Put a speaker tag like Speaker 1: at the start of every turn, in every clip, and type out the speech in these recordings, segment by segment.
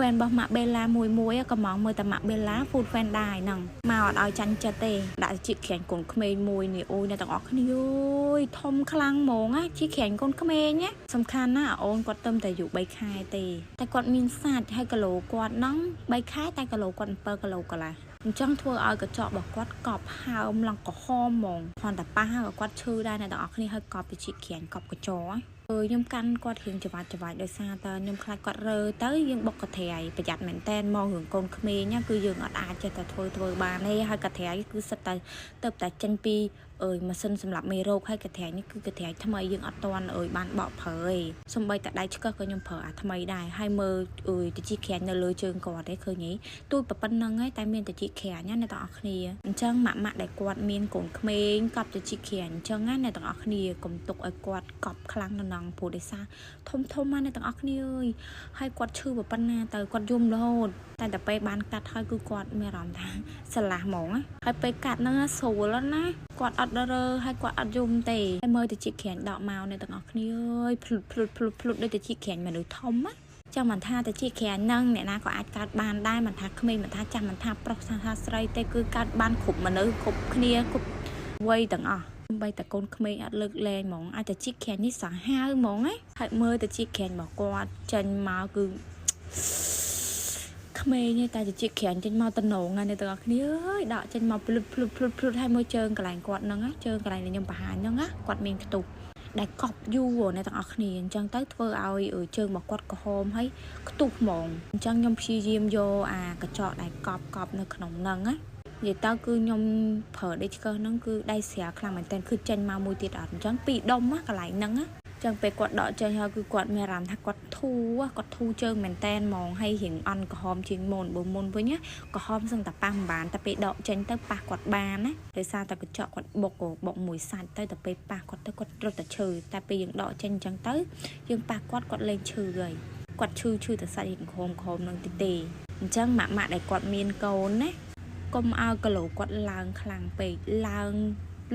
Speaker 1: Fan របស់ម៉ាក់បេឡាមួយមួយក៏មកមើលតែម៉ាក់បេឡា food fan ដែរហ្នឹងមកអត់ឲ្យចាញ់ចិត្តទេដាក់ជាក្រាញ់កូនក្មេងមួយនេះអូយអ្នកទាំងអស់គ្នាអើយធំខ្លាំងហ្មងណាជាក្រាញ់កូនក្មេងណាសំខាន់ណាស់អូនគាត់ទៅតែអាយុ3ខែទេតែគាត់មានសាច់ហើយគីឡូគាត់ហ្នឹង3ខែតែគីឡូគាត់7គីឡូកន្លះអញ្ចឹងធ្វើឲ្យកញ្ចក់របស់គាត់កប់ហើមឡើងក្រហមហ្មងគ្រាន់តែប៉ះក៏គាត់ឈឺដែរអ្នកទាំងអស់គ្នាហើយកប់ទៅជាក្រាញ់កប់កញ្ចក់អឺខ្ញុំកាន់គាត់រៀងច្បាច់ច្បាច់ដោយសារតើខ្ញុំខ្លាចគាត់រើទៅយើងបុកកត្រៃប្រយ័ត្នមែនតែនមករឿងកូនក្មេងណាគឺយើងអត់អាចចេះតែធ្វើធ្វើបានទេហើយកត្រៃគឺសិតតែទៅតែចេញពីអើយម៉ាស៊ីនសម្រាប់មេរោគហើយកត្រៃនេះគឺកត្រៃថ្មីយើងអត់ទាន់អើយបានបកប្រើទេសំបីតែដៃឆ្កឹះក៏ខ្ញុំប្រើអាថ្មីដែរហើយមើលអើយតិចក្រាញ់នៅលើជើងគាត់ទេឃើញទេទូចប៉ុណ្្នឹងឯងតែមានតិចក្រាញ់ណាអ្នកទាំងអស់គ្នាអញ្ចឹងម៉ាក់ម៉ាក់ដែលគាត់មានកូនក្មេងកប់តិចក្រាញ់អញ្ចឹងណាអ្នកទាំងអស់គ្នាកុំទុកឲ្យគាត់កប់ខ្លាំងនៅណងព្រោះដោយសារធំធំណាអ្នកទាំងអស់គ្នាអើយហើយគាត់ឈឺប៉ុណ្ណាទៅគាត់យំរហូតតែតែពេលបានកាត់ហើយគឺគាត់មានអារម្មណ៍ថាស្រឡះហ្មងហើយពេលកាត់ហ្នឹងស្រួលណាគាត់អត់រើហើយគាត់អត់យំទេហើយមើលទៅជាក្រាញ់ដកមកអ្នកទាំងអស់គ្នាអើយភ្លុតភ្លុតភ្លុតភ្លុតដូចទៅជាក្រាញ់មនុស្សធំណាចាំមិនថាតែជាក្រាញ់ហ្នឹងអ្នកណាក៏អាចកើតបានដែរមិនថាក្មេងមិនថាចាស់មិនថាប្រុសថាស្រីទេគឺកើតបានគ្រប់មនុស្សគ្រប់គ្នាគ្រប់វ័យទាំងអស់បីតែកូនក្មេងអត់លើកលែងហ្មងអាចតែជីកក្រាញ់នេះសាហាវហ្មងណាហើយមើលតែជីកក្រាញ់របស់គាត់ចេញមកគឺក្មេងទេតែជាក្រាញ់ចេញមកតំណងណាអ្នកទាំងអស់គ្នាអើយដកចេញមកភ្លុតភ្លុតភ្លុតភ្លុតហើយមើលជើងកន្លែងគាត់ហ្នឹងណាជើងកន្លែងដែលខ្ញុំបង្ហាញហ្នឹងណាគាត់មានខ្ទុះដែលកប់យូរអ្នកទាំងអស់គ្នាអញ្ចឹងទៅធ្វើឲ្យជើងរបស់គាត់ក្រហមហើយខ្ទុះហ្មងអញ្ចឹងខ្ញុំព្យាយាមយកអាកញ្ចក់ដែលកប់កប់នៅក្នុងហ្នឹងណានិយាយទៅគឺខ្ញុំប្រើដេកឆ្កឹះហ្នឹងគឺដៃស្រាលខ្លាំងមែនទែនគឺចេញមកមួយទៀតអត់អញ្ចឹងពីរដុំណាកន្លែងហ្នឹងណាចឹងពេលគាត់ដកចេញហើយគឺគាត់មានអារម្មណ៍ថាគាត់ធូរគាត់ធូរជើងមែនតែនហ្មងហើយរៀងអន់ក្រហមជាងមុនបើមុនវិញណាក្រហមសឹងតែប៉ះមិនបានតែពេលដកចេញទៅប៉ះគាត់បានណាដោយសារតែកញ្ចក់គាត់បុកបុកមួយសាច់ទៅតែពេលប៉ះគាត់ទៅគាត់រត់តែឈឺតែពេលយើងដកចេញអញ្ចឹងទៅយើងប៉ះគាត់គាត់លែងឈឺហើយគាត់ឈឺឈឺតែសាច់រៀងក្រហមក្រហមនឹងតិចទេអញ្ចឹងម៉ាក់ម៉ាក់ដែលគាត់មានកូនណាកុំឲ្យគីឡូគាត់ឡើងខ្លាំងពេកឡើង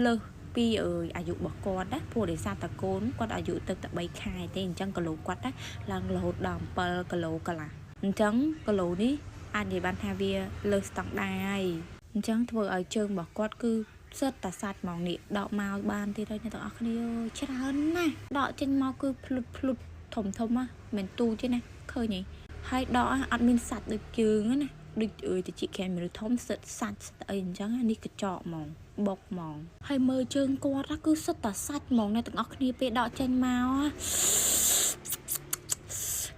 Speaker 1: លើសពីអើយអាយុរបស់គាត់ណាព្រោះដោយសារតកូនគាត់អាយុទៅតែ3ខែទេអញ្ចឹងគីឡូគាត់ណាឡើងរហូតដល់7គីឡូកន្លះអញ្ចឹងគីឡូនេះអាចនិយាយបានថាវាលើសស្តង់ដារហើយអញ្ចឹងធ្វើឲ្យជើងរបស់គាត់គឺសិតតាសាច់ហ្មងនេះដកមកបានទៀតហើយអ្នកទាំងអស់គ្នាច្រើនណាស់ដកចេញមកគឺភ្លុតភ្លុតធំធំណាមិនទូទេណាឃើញទេហើយដកអត់មានសាច់ដូចជើងណាដូចអើយទៅជាក្រាមមនុស្សធំសិតសាច់សិតអីអញ្ចឹងនេះកញ្ចក់ហ្មងបុកហ្មងហើយមើលជើងគាត់គឺសិតតាសាច់ហ្មងអ្នកទាំងអស់គ្នាពេលដកចេញមក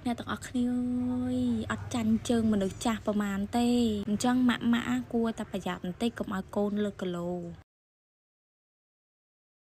Speaker 1: អ្នកទាំងអស់គ្នាអើយអត់ចាញ់ជើងមនុស្សចាស់ប្រហែលទេអញ្ចឹងម៉ាក់ម៉ាក់គួរតែប្រយ័ត្នបន្តិចកុំឲ្យកូនលើកគីឡូ។